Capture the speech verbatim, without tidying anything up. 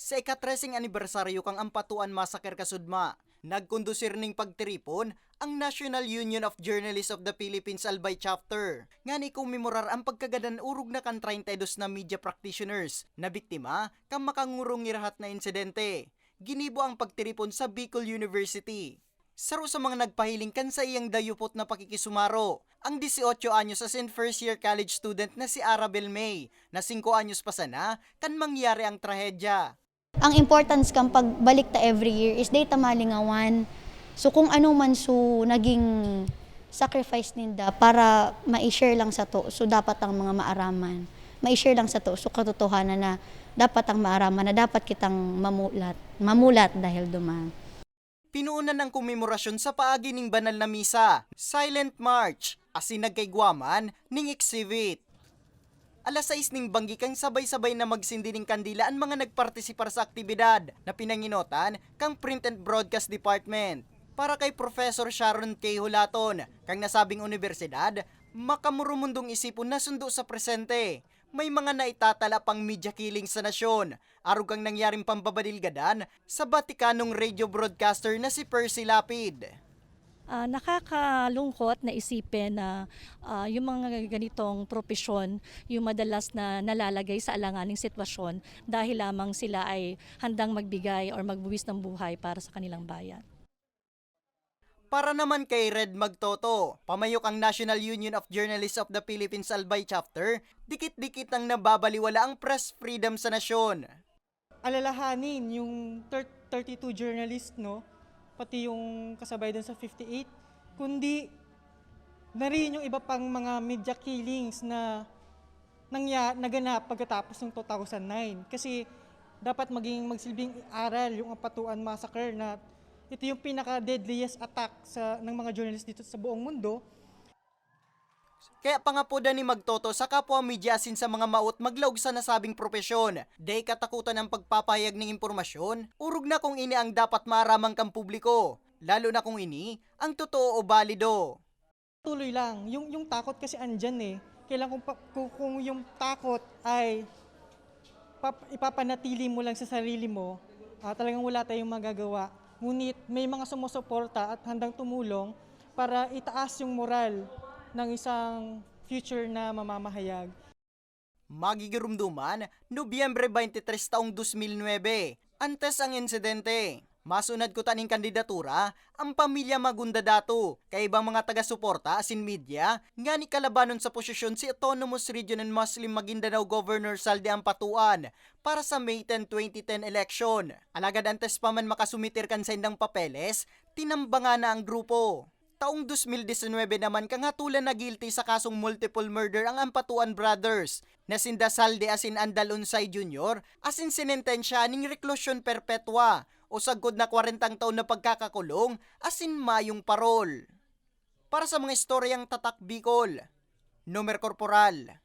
Sa ikatreseng anibersaryo kan Ampatuan Massacre kasudma, nagkondusir ning pagtiripon ang National Union of Journalists of the Philippines Albay Chapter, ngani komemorar ang pagkagadan orog na kan treinta y dos na media practitioners na biktima kan makangurungirahat na insidente. Ginibo ang pagtiripon sa Bicol University. Saro sa mga nagpahiling kan saiyang dayupot na pakikisumaro, ang dieciocho anyos asin first year college student na si Arabel May, na singko anyos pa sana kan mangyari ang trahedya. Ang importance kan pagbalik ta every year is dai ta malingawan. So, kung ano man so naging sacrifice ninda para ma-share lang sato, so dapat ang mga maaraman, ma-share lang sato, so katotohanan na dapat ang maaraman na dapat kitang mamulat, mamulat dahil duman. Pinuunan ang komemorasyon sa paagi ning banal na misa, silent march, asin nagkaigwa man ning exhibit. Alas sais ning banggi kan sabay-sabay na magsindi ning kandila an mga nagpartisipar sa aktibidad na pinanginotan kan Print and Broadcast Department. Para kay Professor Sharon K. Hulaton, kan nasabing unibersidad, makamurumundong isipon na sundo sa presente. May mga naitatala pang media killing sa nasyon, arog kan nangyaring pambabadilgadan sa Vaticanong radio broadcaster na si Percy Lapid. Ah, nakakalungkot na isipin na, ah, yung mga ganitong propesyon, yung madalas na nalalagay sa alanganing sitwasyon dahil lamang sila ay handang magbigay or magbuwis ng buhay para sa kanilang bayan. Para naman kay Red Magtoto, pamayok ang National Union of Journalists of the Philippines Albay Chapter, dikit-dikit nang nababaliwala ang press freedom sa nasyon. Alalahanin yung thir- thirty-two journalists, no? Pati yung kasabay dun sa fifty-eight. Kundi na rin yung iba pang mga media killings na nangya- naganap pagkatapos ng two thousand nine. Kasi dapat maging magsilbing aral yung Ampatuan Massacre na ito yung pinaka-deadliest attack sa, ng mga journalist dito sa buong mundo. Kaya pangapodan ni Magtoto sa kapwa media asin sa mga maot maglaog sa nasabing propesyon. Dai katakotan ang pagpapahayag ning impormasyon, orog na kung ini ang dapat maaraman kan publiko, lalo na kung ini ang totoo o balido. Tuloy lang. Yung, yung takot kasi andyan eh. Kailan kung, pa- kung, kung yung takot ay pap- ipapanatili mo lang sa sarili mo, ah, talagang wala tayong magagawa. Ngunit may mga sumusuporta at handang tumulong para itaas yung moral ng isang future na mamamahayag. Magigirumduman, Nobyembre twenty-three taong dos mil nuebe, antes ang insidente. Masunad kuta ning kandidatura ang pamilya Magunda Dato, kaibang mga taga-suporta asin media, ngani kalabanon sa posisyon si Autonomous Region and Muslim Maguindanao Governor Saldi Ampatuan para sa May ten, twenty ten election. Alagad antes pa man makasumiter kan saindang papeles, tinambangan na ang grupo. Taong dos mil disinwebe naman kangatolan na guilty sa kasong multiple murder ang Ampatuan Brothers, na sinda Saldi asin Andal Unsay Junior, asin sinentensya ning reklusyon perpetwa o sagkod na kwarentang taon na pagkakakulong asin mayong parol. Para sa mga istoryang Tatak Bicol, Numer Korporal.